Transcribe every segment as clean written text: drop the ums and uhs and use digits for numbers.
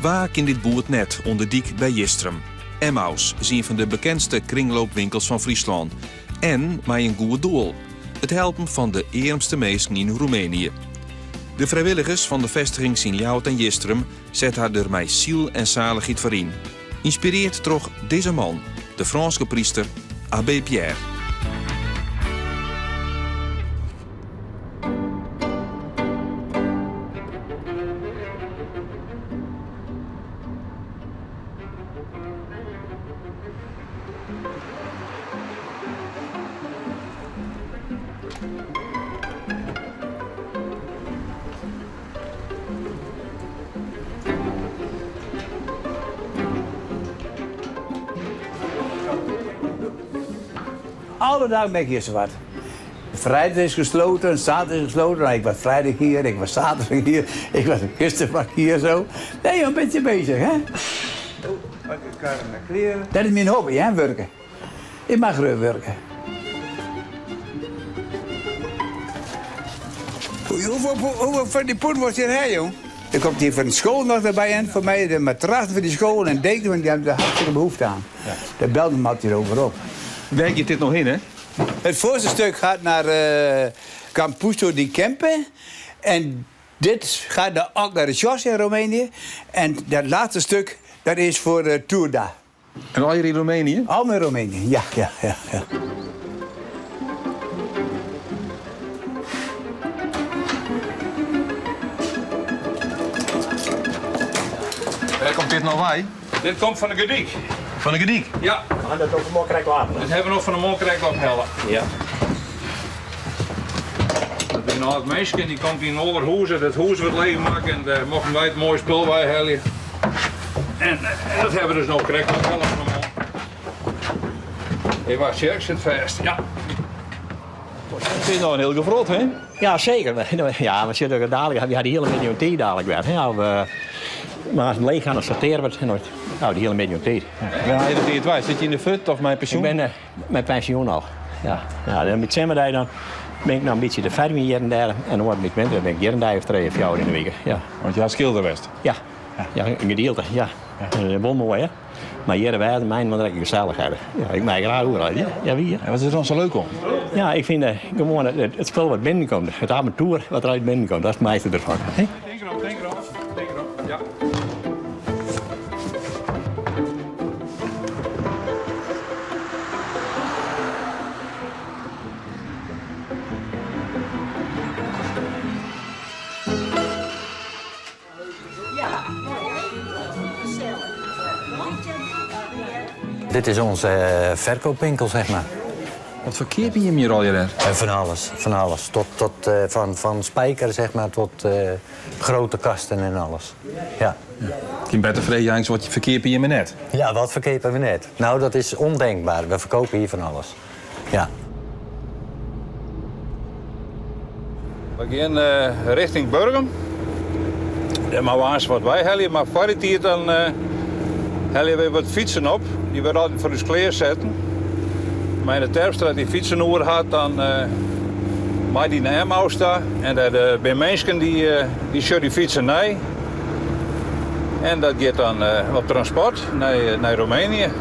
Wa kin dit boerd net oan de dyk by Jistrum? Emmaus is ien fan de bekendste kringloopwinkels fan Fryslân. En mei in goed doel, it helpen fan de earmste minsken yn Roemenië. De frijwilligers fan de festigings yn Ljouwert en Jistrum sette har der mei siel en salichheid foar yn. Ynspireard troch dizze man, de Frânske pryster Abbé Pierre. Alle dagen ben ik hier zowat. Vrijdag is gesloten, zaterdag is gesloten. Nou, ik was vrijdag hier, ik was zaterdag hier, ik was gisteren hier zo. Nee, een beetje bezig, hè? Dat is mijn hobby, hè, werken. Ik mag graag werken. Hoeveel, hoeveel van die poen wordt hier hè, jong? Er komt hier van de school nog erbij en voor mij de matras voor die school en deken, want die hebben er hartstikke behoefte aan. Ja. Daar belde me altijd over op. Waar gaat dit nog in, hè? Het voorste stuk gaat naar uh, Campuso di Kempe. En dit gaat naar, ook naar de Jos in Roemenië. En dat laatste stuk, dat is voor uh, Turda. En al hier in Roemenië? Al in Roemenië, ja, ja, ja. ja. Waar komt dit nou bij? Dit komt van de Gedyk. Van de Gedyk? Ja. We gaan dat over Molkrijk laten. Dit hebben we nog van de Molkrijk ophellen. Ja. Dat is een oud meisje die komt in Overhoezen, dat huis wordt leegmaken en daar mochten wij het mooie spul bij halen. En dat hebben we dus nog correct ophellen van de man. Hé, wacht, ik zit vast. Ja. Het is nou een heel gevrot, hè? Ja, zeker. Ja, we zitten dadelijk, we hadden die hele miljoen tijd dadelijk weer. Ja, we, maar als het leeg gaan, dan sorteren we het. Nou, die hele miljoen tijd. Ja, je dat het Zit je in de fut of mijn pensioen? Ik ben uh, mijn pensioen al. Ja, ja dan met zomertijd dan ben ik nou een beetje de ferme hier en daar. En dan wordt het winter, ben ik hier en daar of twee of jou in de week. Ja. Want je had schilderwest? Ja. Ja, een gedeelte, ja. ja. Wel mooi, hè? Maar hier wij mijn want ik gezellig hebben. Ja, ik maak graag hoor. Ja, ja, wie? En wat is er dan zo leuk om? Ja, ik vind uh, gewoon het, het spul wat binnenkomt. Het avontuur wat eruit binnenkomt, dat is het meeste ervan. Hè? Denk erop, denk erop, denk erop. Ja. Dit is onze eh, verkoopwinkel, zeg maar. Wat verkeer je hier al je Van alles, van alles. Tot, tot, eh, van, van spijker, zeg maar, tot uh, grote kasten en alles. Ja. Ja. Better vrede wat je verkeer je net? Ja, wat verkeer we net? Nou, dat is ondenkbaar. We verkopen hier van alles. Ja. We gaan uh, richting Burgum. Daar maar we wat wij halen, maar voor die tijd dan uh, halen we wat fietsen op. Die we altijd voor ons kleer zetten. Maar in de Terpstra die fietsen oer had, dan uh, maak die naar Emmaus daar. En daar uh, zijn mensen die, uh, die die fietsen nee. En dat gaat dan uh, op transport naar, naar Roemenië.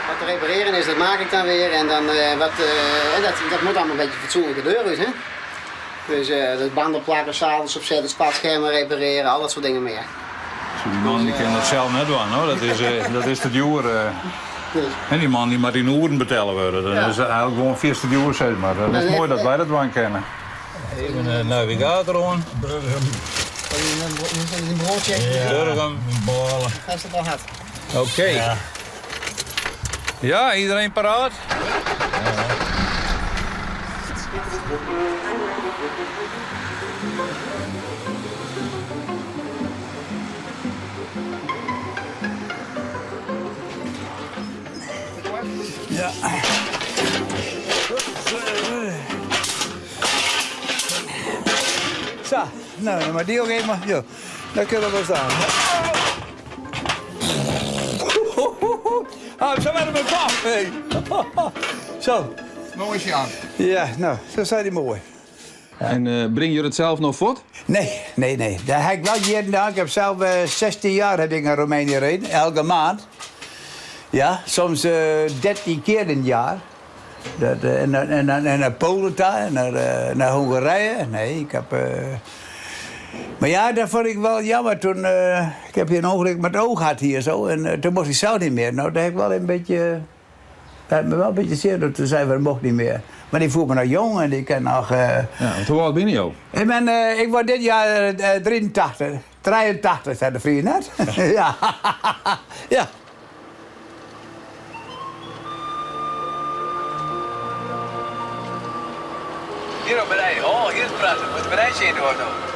Wat te repareren is, dat maak ik dan weer. En dan, uh, wat, uh, dat, dat moet allemaal een beetje fatsoenlijke deur uit. Hè? Dus uh, dat banden plakken, zadels opzetten, spatschermen repareren, al dat soort dingen meer. Die man die kan dat zelf net doen, hoor. Dat is, dat is te duur. Dus. En die man die moet in uren betalen worden. Dat ja. is eigenlijk gewoon veel te duur, zeg maar. Dat is mooi dat wij dat wel kennen. Even een navigator aan. Burgum. Een broodje. Burgum. Ballen. Hij het al hard. Oké. Okay. Ja. ja, iedereen paraat? Ja. Zo, nou, maar die ook even. Ja, daar kunnen we wel staan. Ah, zo met mijn kop. Hey. Zo. No is hy aan. Ja, no, sa sei dy moai. En bringe jullie it sels noch fuort? Nee, nee, nee. Dêr ha ik wol jierren gedaan. Ik heb zelf 16 jaar heb ik naar Roemenië reden, elke maand. Ja, soms 13 keer in het jaar. Dat, en naar Polen ta en naar Hongarije. Nee, ik heb. Maar ja, dat vond ik wel jammer. Toen, ik heb hier een ongeluk met het oog gehad hier zo. En toen mocht ik zelf niet meer. Nou, daar heb ik wel een beetje. Dat heeft me wel een beetje zeer dat toen zei we, dat mocht niet meer. Maar ik voel me nog jong en ik kan nog. Ja, want hoe oud ben je ook? Ik word dit jaar 83. 83, zei de vriend net. Ja. Ja. Hier op beneden. Oh, hier is het prachtig. Moet beneden zien door nog.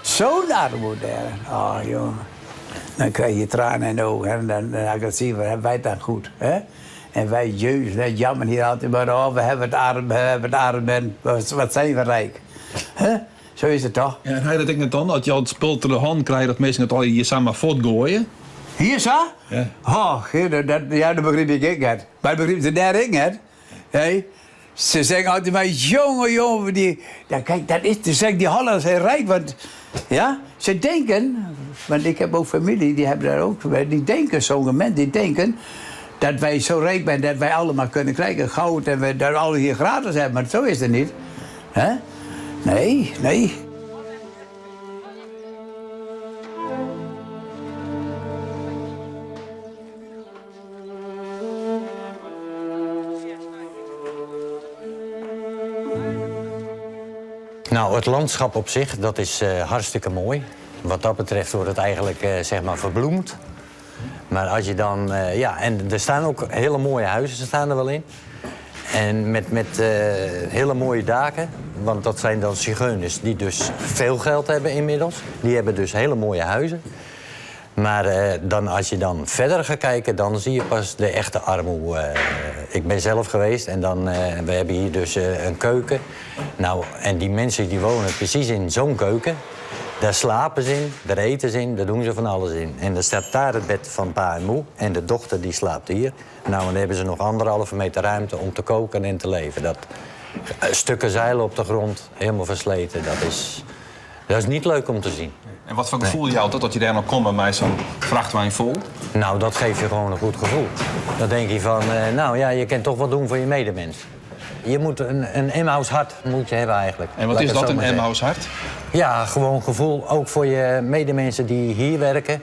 Zo'n armoede daar. Oh, jongen. Dan krijg je tranen in de ogen. En dan als ik het zie, wat hebben wij het dan goed. Hè? En wij jeugd, jammer hier altijd maar, oh, we hebben het arm, we hebben het arm en wat zijn we rijk. Hè? Zo is het toch? Ja, en hij dat ik net dan, dat je al het spul te de hand krijgt, dat mensen het al hier samen voortgooien. Hier zo? Ja. Oh, dat, ja, dat begrijp ik ook net. Maar dat begrijp ze daar ook net. Hey. Ze zeggen altijd maar, jongen, jongen, die, ja, kijk, dat is, ze zeggen, die Hollanders zijn rijk, want ja, ze denken, want ik heb ook familie, die hebben daar ook, die denken, sommige mensen, die denken dat wij zo rijk zijn dat wij allemaal kunnen krijgen, goud en we dat alle hier gratis hebben, maar zo is het niet. Hè? Nee, nee. Nou, het landschap op zich, dat is hartstikke mooi. Wat dat betreft wordt het eigenlijk zeg maar verbloemd. Maar als je dan, ja, en er staan ook hele mooie huizen staan er wel in. En met hele mooie daken, want dat zijn dan zigeuners die dus veel geld hebben inmiddels. Die hebben dus hele mooie huizen. Maar dan, als je dan verder gaat kijken, dan zie je pas de echte armoede. Ik ben zelf geweest en dan, we hebben hier dus een keuken. Nou, en die mensen die wonen precies in zo'n keuken. Daar slapen ze in, daar eten ze in, daar doen ze van alles in. En dan staat daar het bed van pa en moe en de dochter die slaapt hier. Nou, en dan hebben ze nog 1,5 meter ruimte om te koken en te leven. Dat, stukken zeilen op de grond, helemaal versleten, dat is niet leuk om te zien. En wat voor gevoel jou dat, dat je daar nog komt bij zo'n vrachtwagen vol? Nou, dat geeft je gewoon een goed gevoel. Dan denk je van, nou ja, je kunt toch wat doen voor je medemens. Je moet een Emmaus hart moet je hebben eigenlijk. En wat Laat is ik het dat, zo een maar zeggen. Emmaus hart? Ja, gewoon gevoel, ook voor je medemensen die hier werken.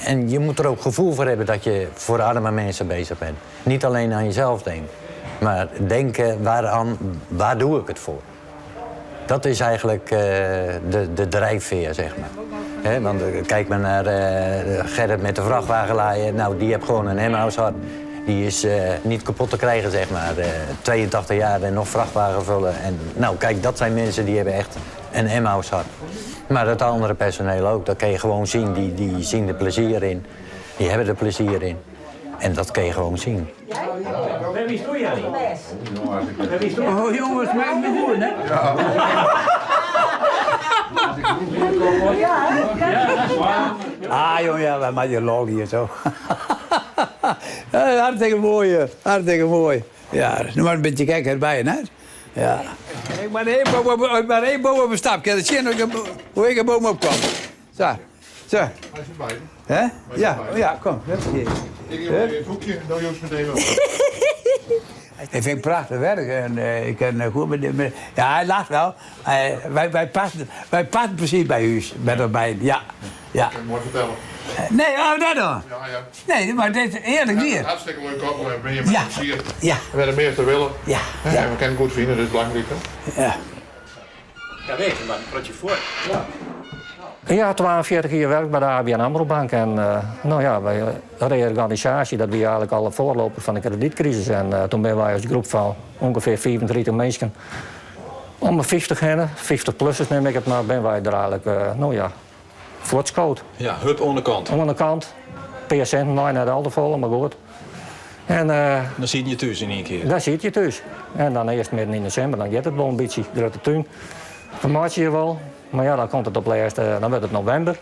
En je moet er ook gevoel voor hebben dat je voor arme mensen bezig bent. Niet alleen aan jezelf denken, maar denken waar doe ik het voor? Dat is eigenlijk de drijfveer, zeg maar. Hè, want kijk maar naar Gerrit met de vrachtwagenlaaier. Nou, die heeft gewoon een Emmaus hart. Die is niet kapot te krijgen, zeg maar. 82 jaar en nog vrachtwagen vullen. En, nou, kijk, dat zijn mensen die hebben echt een Emmaus hart. Maar dat andere personeel ook, dat kan je gewoon zien. Die zien er plezier in. Die hebben er plezier in. En dat kan je gewoon zien. Oh jongens, maak me goed, hè? Ah, jongen, ja, wij maken je lol hier zo. Ja, hartstikke mooi, hè. Hartstikke mooi. Ja, nu maar een beetje kijken erbij, hè? Ja. Ik ben één boom op, ik ben één boom op een stap. Kan je zien hoe ik een boom opkom? Zo, zo. Hij is erbij. Hè? Ja, oh ja, kom. Hup, hier. Ik heb het hoekje, dan Joost meteen wel. Ik vind het prachtig werk en ik kan goed met, ja, hij lacht wel. Wij passen precies bij u, met erbij. Ja, ja. Ik kan het mooi vertellen. Nee, oh, dat dan. Ja, ja. Nee, maar dit is eerlijk Ja, weer. Hartstikke leuk koppel en ben je met Ja. plezier. Ja. We hebben meer te willen. Ja. Hè, Ja. En we kunnen goed vinden, dat is belangrijk. Hè? Ja. Ja, weet je, maar een protje voor. Ja. Ja, 42 jier werk by de ABN AMRO Bank. En no ja, by reorganisaasje, dat wie eigenlik al de foarloper fan de kredytkrisis. En toen binne wy as groep fan ûngefear 35 minsken om de 50 hinne, 50-plussers neam ik it mar, binne wy der eigenlik, no ja, fuortskood. Ja, hup oan de kant. Oan de kant. Pear sinten mei, net al te folle, mar goed. En, dan sieten je thús yn ien kear? Dan siet je thús. En dan earst midden yn de simmer, dan giet it wol in bytsje. Grutte tún fermeitsje je wol. Mar ja, dan komt it op lêst, dan wurdt it novimber,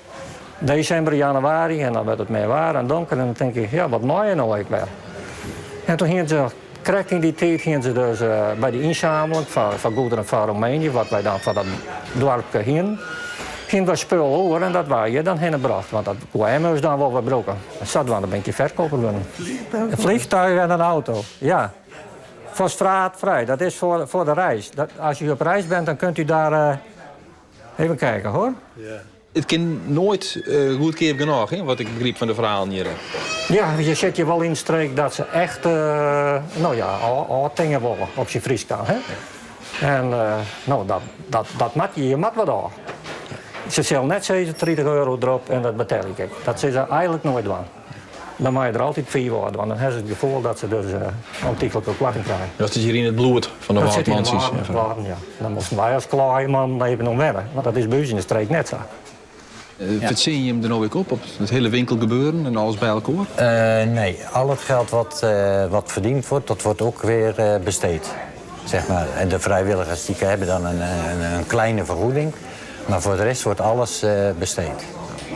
desimber, januari en dan wurdt it min waar en donker en dan tink ik, ja, wat mei je no ek wer? En toen hiene se, krekt yn dy tiid hiene se dus by de ynsameling foar goederen foar Roemenië, wat wy dan foar dat doarpke hienen, hiene wy spul oer en dat waard hjir dan hinne brocht, want dat koe Emmaus dan wol wer brûke. En sadwaande bin ik hjir ferkoper wurden. In vliegtuig en in auto, ja. Fosfaatvrij, dat is voor de reis. Dat, als u op reis bent, dan kunt u daar even kijken hoor. It kin noait goedkeap genôch, hè, wat ik begryp fan de ferhalen hjir. Ja, je sit je wol yn streek dat se echt, no ja, ôftinge wolle op syn Frysk dan. Hè? En no, dat moat je, je moat wat ôf. Se sil net sizze 30 euro derop en dat betelje ik. Dat sil se eigenlik noait dwaan. Dan mei je der altyd 5 ôf dwaan. Dan ha se it gefoel dat se dus ontyflike koarting krije. Dat sit hjir yn it bloed fan de Dat sit yn de Wâldmantsjes. Wâlden, ja. Dan moasten wy as klaaiman even om wenne. Want dat is by ús yn de streek net sa. Fertsjinje jim der no ek op, op it hiele winkelgebeuren en alles by elkoar? Nee, al it geld wat verdiend wordt, dat wordt ook weer besteed. Zeg maar. En de vrijwilligers die hebben dan een kleine vergoeding. Maar voor de rest wordt alles besteed.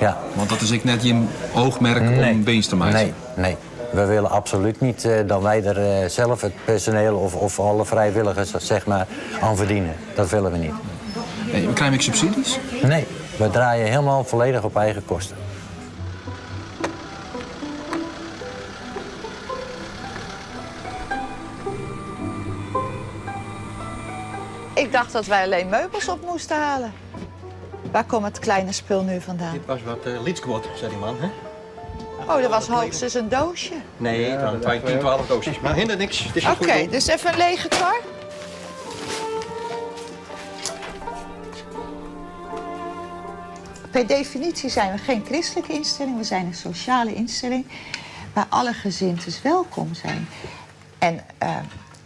Ja. Want dat is ek net jim oogmerk om winst te meitsjen? Nee, nee. We willen absoluut niet dat wij er zelf het personeel of alle vrijwilligers zeg maar, aan verdienen. Dat willen we niet. En krijg ik subsidies? Nee, we draaien helemaal volledig op eigen kosten. Ik dacht dat wij alleen meubels op moesten halen. Waar komt het kleine spul nu vandaan? Dit was wat lyts guod, sei dy man. Hè? Oh, dat was hoogstens een doosje. Nee, het waren 10, 12 doosjes. Maar hindert niks. Het is een Oké, goed doel. dus even een lege kar. Per definitie zijn we geen christelijke instelling, we zijn een sociale instelling waar alle gezintes welkom zijn. En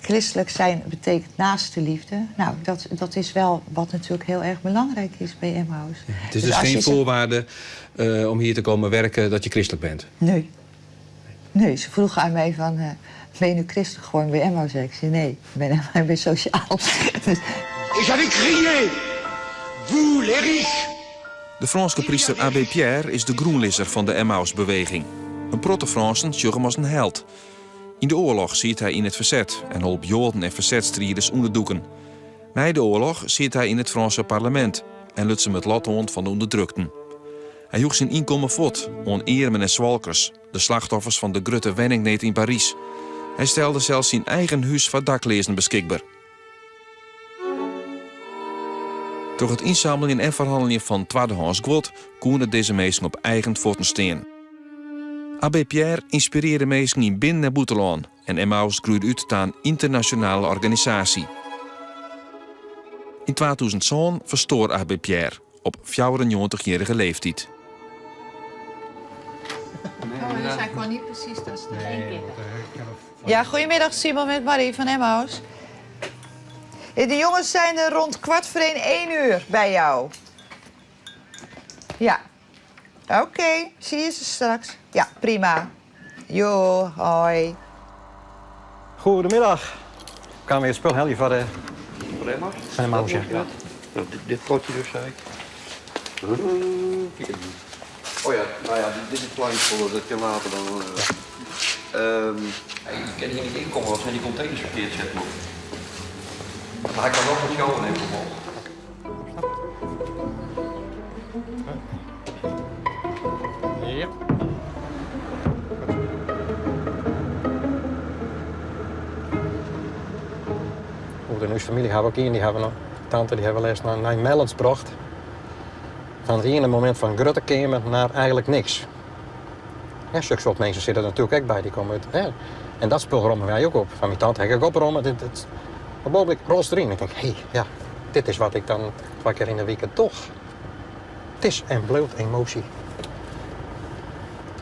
christelijk zijn betekent naaste liefde. Nou, dat is wel wat natuurlijk heel erg belangrijk is bij Emmaus. Ja, het is Dus dus als geen je zegt voorwaarde om hier te komen werken dat je christelijk bent? Nee. Nee, ze vroegen aan mij van, ben je nu christelijk geworden bij Emmaus? Ik zei, nee, ik ben sociaal. Dus Et j'avais crié, vous les riches! De Frânske priester Abbé Pierre is de grûnlizzer fan de Emmausbeweging. In protte Frânsen sjogge him as in held. Yn de oarloch siet hy yn it ferset en holp Joaden en fersetsstriders ûnderdûken. Nei de oarloch siet hy yn it Frânske parlemint en luts him it lot oan fan de ûnderdrukten. Hy joech syn ynkommen fuort oan earmen en swalkers, de slachtoffers fan de grutte wenningneed yn Parys. Hy stelde sels syn eigen hús foar dakleazen beskikber. Troch it ynsammeljen en ferhanneljen fan twaddehâns guod koene dizze minsken op eigen fuotten stean. Abbé Pierre ynspirearre minsken yn binnen- en bûtenlân en Emmaus groeide út ta in ynternasjonale organisaasje. Yn 2007 ferstoar Abbé Pierre op 94-jierrige leeftyd. Oh, dus hij kon niet precies dat stuk. Ja, goedemiddag Simon met Marie van Emmaus. De jongens zijn er rond 12:45, 1 uur bij jou. Ja. Oké, zie je ze straks. Ja, prima. Jo, hoi. Goedemiddag. Ik kwam weer het spul heljen voor de... Voor de Emmaus? Van de Emmaus, ja. Ja. Nou, dit potje dus, zei ik. Kijk even. Oh ja, nou ja, dit is het klein dat je later dan... Je kan hier niet inkomen, want zijn die containers verkeerd zetten. Man. Maar hij kan wel van jou nemen omhoog. Ja. Oer de familie hawwe we ek ien, dy hawwe noch, tante dy hawwe lêst nei Nij brocht. Fan it iene momint fan grutte keamer nei eigenlik niks. Ja, sokke soart minsken sitte der natuerlik ek by, dy komme út. Hè. En dat spul romme wy ek op. Fan myn tante ha ik ek opromme. Dit, op it ogenblik rolst deryn. Ik tink, hé, ja, dit is wat ik dan twa kear yn 'e wike doch. It is en bliuwt emoasje.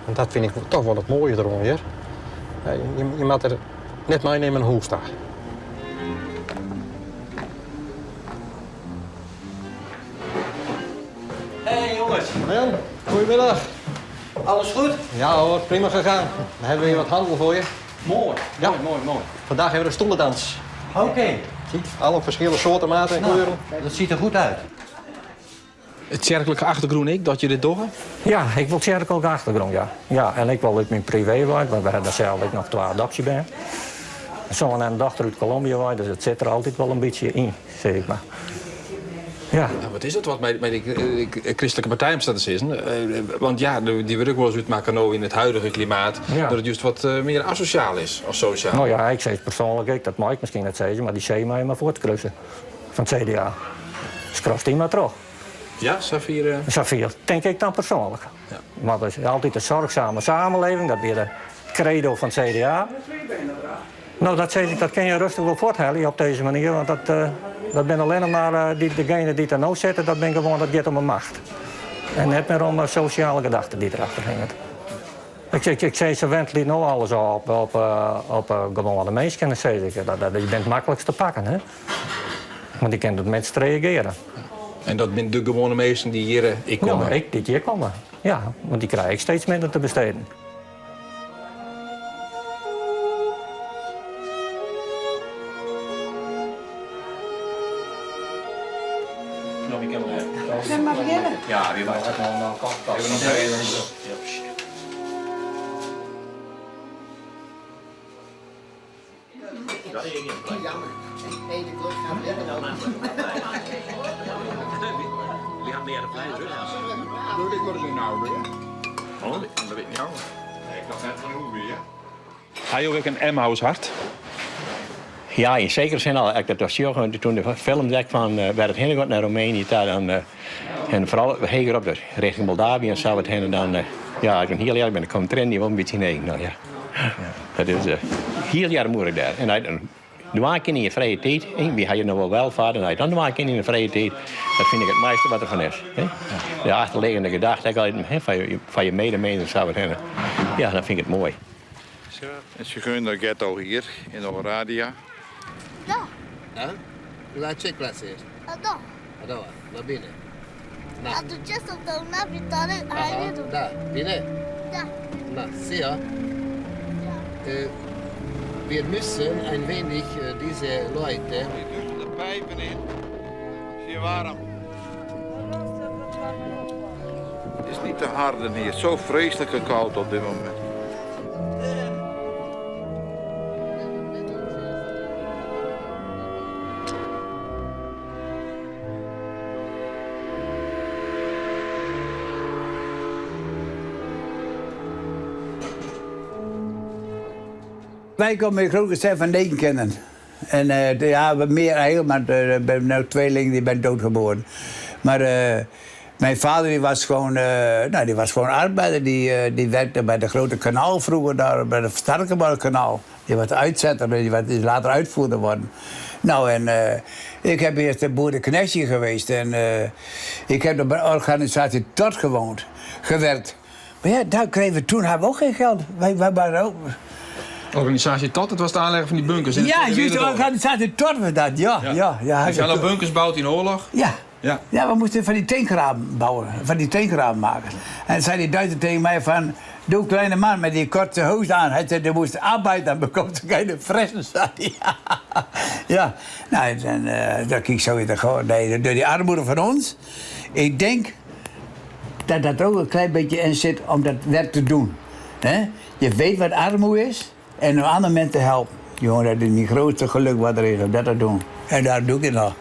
En dat fyn ik toch wol it moaie deroan hjir. Je moatte der net meinimme nei hûs ta. Hey jongens. Jan, goedemiddag. Alles goed? Ja hoor, prima gegaan. We hebben weer wat handel voor je. Mooi, ja. mooi, mooi, mooi. Vandaag hebben we de stoelendans. Oké. Zie, alle verschillende soorten, maten en Nou, kleuren. dat ziet er goed uit. It tsjerklike achtergrûn ek, dat je dit dogge? Ja, ik wol tsjerklike achtergrûn, ja. Ja, en ik wol út myn privee wei, want we hawwe sels ek noch twa adopsjebern. In soan en in dochter út Kolombia wei, dus it sit der altyd wol in bytsje yn, sis ik mar. Ja. Nou, wat is dat wat mei dy kristlike partij om sa te sizzen? Want ja, dy wurdt ek wolris útmakke no yn it huidige klimaat dat it just wat mear asosjaal is as sosjaal. No ja, ik sis persoanlik ek, dat mei ik miskien net sizze, mar dy C mei je mar fuortkruse fan it CDA. Skrast dy mar troch. Ja, safier? Safier, tink ik dan persoanlik. Want it is altyd de zorgzame samenleving, dat wie de credo fan it CDA. No, dat sis ik, dat kin je rêstich wol fuorthelje op dizze manier, want dat, dat binne allinne mar dy, degene dy't der no sitte, dat binne gewoan, dat giet om 'e macht. En net mear om de sosjale gedachte dy't derachter hinget. Ik, ik, ik sis, se wentelje no alles op, op, op gewoane minsken, sis ik. Dat, dat, je bent maklikst te pakken, hè? Want dy kinne it minst reagearje. En dat binne de gewoane minsken dy't hjir ek komme? Ja, ek dy't hjir komme. Ja, want dy krije ek steeds minder te besteden. Zullen we maar beginnen? Ja, wie wacht. Jammer. Ene klok gaat weer dan. We hebben meer Doe ik maar eens een oude, hè? Oh, dat weet ik niet ouder. Nee, ik dacht net van hoe weer. Ha jo ek in Emmaushart? Ja, yn sekere sin al. As ik dat sjoch, toen de film dek fan wêr't it hinne giet nei Roemenië ta, dan, en foaral heger op de richting Moldavië en sa wat hinne, dan, ja, as ik dan hiel earlik bin, dan komme triennen dy wol in bytsje yn de eagen noch, ja. Dat is hiel earmoedich dêr. En as je dwaan kinne yn je frije tiid, wy ha hjir noch wol welvaart, en as je dan dwaan kinne yn de frije tiid, dat fyn ik it moaiste wat der fan is. De achterliggende gedachte ek altyd, foar je medemins en sa wat hinne, ja, dan fyn ik it moai. Het Zigeunerghetto hier in Oradea. Da. Da? La ce clasă ești? A doua. A doua. La bine. Na. Aduce săptămâna viitoare Aha, da. Bine? Da. Na, sehr. Äh, wir müssen ein wenig äh, diese Leute. De pijpen in. Is hier warm. Het is niet te harden hier. Zo vreselijk koud op dit moment. Wij komen in groot gezin van negen kinderen. En uh, ja, meer eigenlijk, maar er ben nou tweelingen die ben doodgeboren. Maar uh, mijn vader die was gewoon, uh, nou, die was gewoon arbeider. Die, die werkte bij de grote kanaal vroeger, daar bij het Starkenborghkanaal. Die was uitzetter, die was is later uitvoerder geworden. Nou, en ik heb eerst de boerenknechtje geweest. En ik heb bij de organisatie Todt gewoond, gewerkt. Maar ja, daar kregen we toen hadden we ook geen geld. Wij, wij waren ook... Organisatie Todt, dat was het aanleggen van die bunkers in de Ja, Tweede juist, de Wereldoorlog. organisatie Todt was dat, ja. ja. ja, Dus je had al bunkers bouwd in oorlog? Ja. Ja. Ja, we moesten van die tankramen bouwen, van die tankramen maken. En zei die Duitser tegen mij van, doe kleine man met die korte hoes aan. Hij zei, du moest arbeid, dan bekomt er geen fressen, zei hij. Ja, nou, en, uh, dat ik zo weer gewoon, nee, door die armoede van ons. Ik denk dat dat ook een klein beetje in zit om dat werk te doen. Hè? Je weet wat armoede is en een ander mens te helpen. Jongen, dat is mijn grootste geluk wat er is, om dat te doen. En daar doe ik het nog.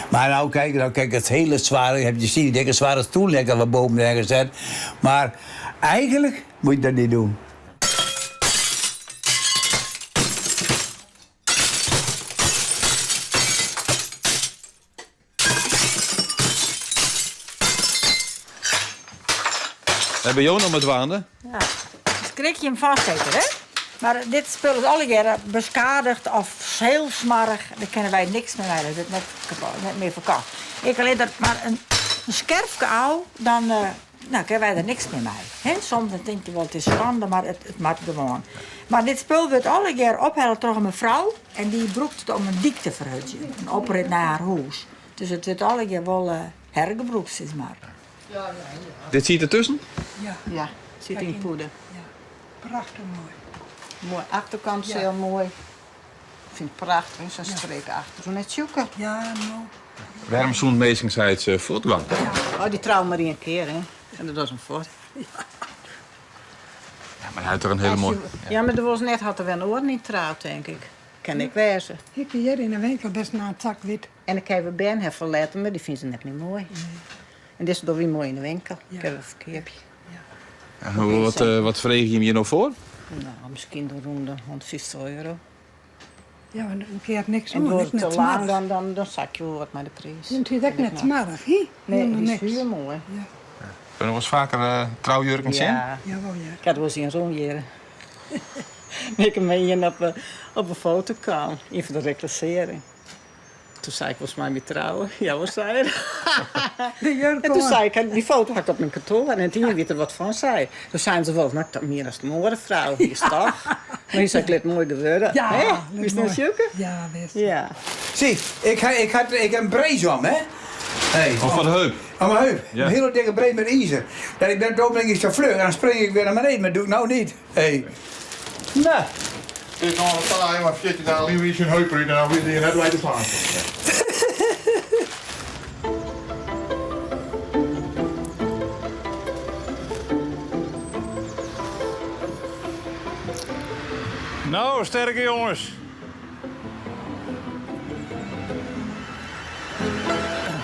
Maar nou kijk, nou kijk het hele zware, heb je ziet, die dikke zware stoel lekker wat boven neergezet. Maar eigenlijk moet je dat niet doen. Hebben jo noch mei dwaande? Ja, skrik je hem vastzetten, hè? Mar dit spul is allegear beskadigd of hiel smoarch. Dêr kinne wy niks mear mei. Dat wurdt net, kapot, net mear ferkocht. Ik lit der mar in. in skerfke ôf, dan nou, kinne wy der niks mear mei. Hè? Soms dan tink je wol, it is skande, mar it moat gewoan. Mar dit spul wurdt allegear ophelle troch in mefrou en dy brûkt it om in dyk te ferhurdzjen, in oprit nei har hûs. Dus it wurdt allegear wol hergebrûkt, sis mar. Dit siet dertusken? Ja. Ja, sit yn pûde. Prachtich moai. Moai achterkant is hiel moai. Ik fyn it prachtich, sa'n strik achter. Soe net sjoeke. Ja, no. Wêrom soene minsken sayts fuortdwaan? Oh, dy trouwe mar ien kear, hè. En dat is in fuort. Ja, mar hy hat toch in hiele moaie... Ja, mar der was net hat der wer in oaren yn troud, tink ik. Kin ek wêze. Ik wie hjir yn de winkel best na in tak wyt. En dan kinne we bern ha ferletten, mar dy fine se net mear moai. En dizze dogge wy moai yn de winkel. Kinne we ferkeapje. En wat, wat freegje jim hjir no foar? Nou, miskien rûn de 150 euro. Ja, want in kear niks En oan, duorret ek net te lang, smoarch. dan sakje we wat mei de priis. Het is ek net smoarch, hè? Nee, Helemaal die is niks. heel moai. Ja. Kun je nog eens vaker trouwjurken zien? Ja. Jawel, ja. Ik had wel eens een rûn hjir. Ik mei ien op 'e foto kaam, ien fan de reklassearring. Toen sei ik, wolst mei my trouwe? Ja, wat sei er. De jurk En toen oan. sei ik, dy foto ha ik op myn kantoar. En it ien wit der wat fan, sei. Toen seinen se wol, no, toch mear as in oare frou. Wie is toch? Mar hy sei, ik lit moai gewurde. Ja, Hè? lit Wist net moai. zoeken? Ja, wist. Ja. Zie, ik heb een brace om, hè? Hey. Of foar de heup? Om mijn heup. Ja. Een hele dikke brace met ijzer. Dat ik ben op het ogenblik niet zo vlug en dan spring ik weer naar beneden, maar dat doe ik nou niet. Hey. Nou. Het is nog een taai, maar 14 dagen liever is een heup eruit en dan weet je net waar je te slaan. Nou, sterke jongens.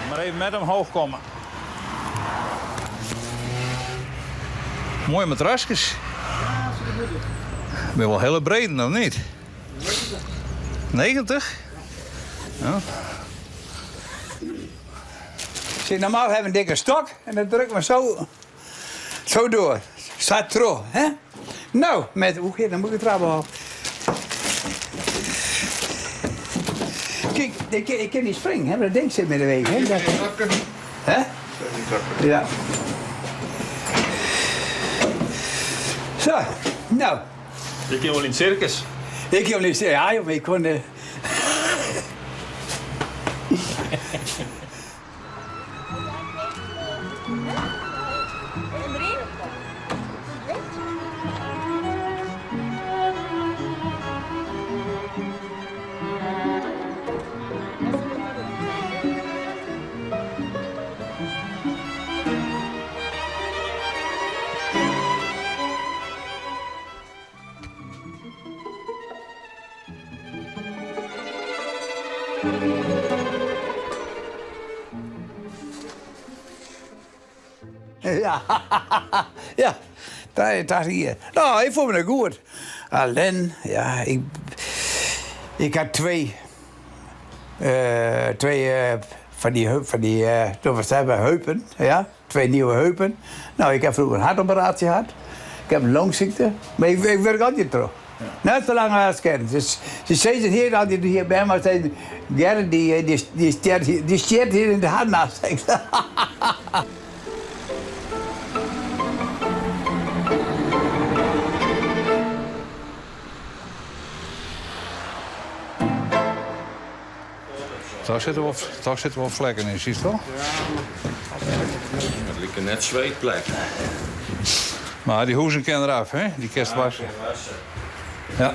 Maar even met omhoog komen. Mooie matrasjes. Ben wel hele brede, of niet? 90? Ja. Zie, normaal hebben we een dikke stok en dan druk maar zo door. Staat terug, hè? Nou, met, hoe dan moet ik het trappen af. Kijk, ik kan niet springen, hè, maar dat ding zit met de weeg. Hè? Dat, hè? Ja. Zo, nou. Je kan wel in het circus. Ik kan wel in het circus, ja, joh, maar ik kon... Ja, ja, dat hier. Nou, ik voel me goed. Alleen, ja, ik had twee van die heupen, ja, twee nieuwe heupen. Nou, ik heb vroeger een hartoperatie gehad. Ik heb een longziekte, maar ik werk altijd terug. Net zo lang als ik ken. Dus ze zeiden hier altijd hier bij me, zeiden, Gerrit, die sterft hier in de harnas. Daar zitten wel vlekken in, zie je toch? Het lijkt net zweetplek. Maar die hoezen kennen eraf, hè? Die kerst wassen. Ja.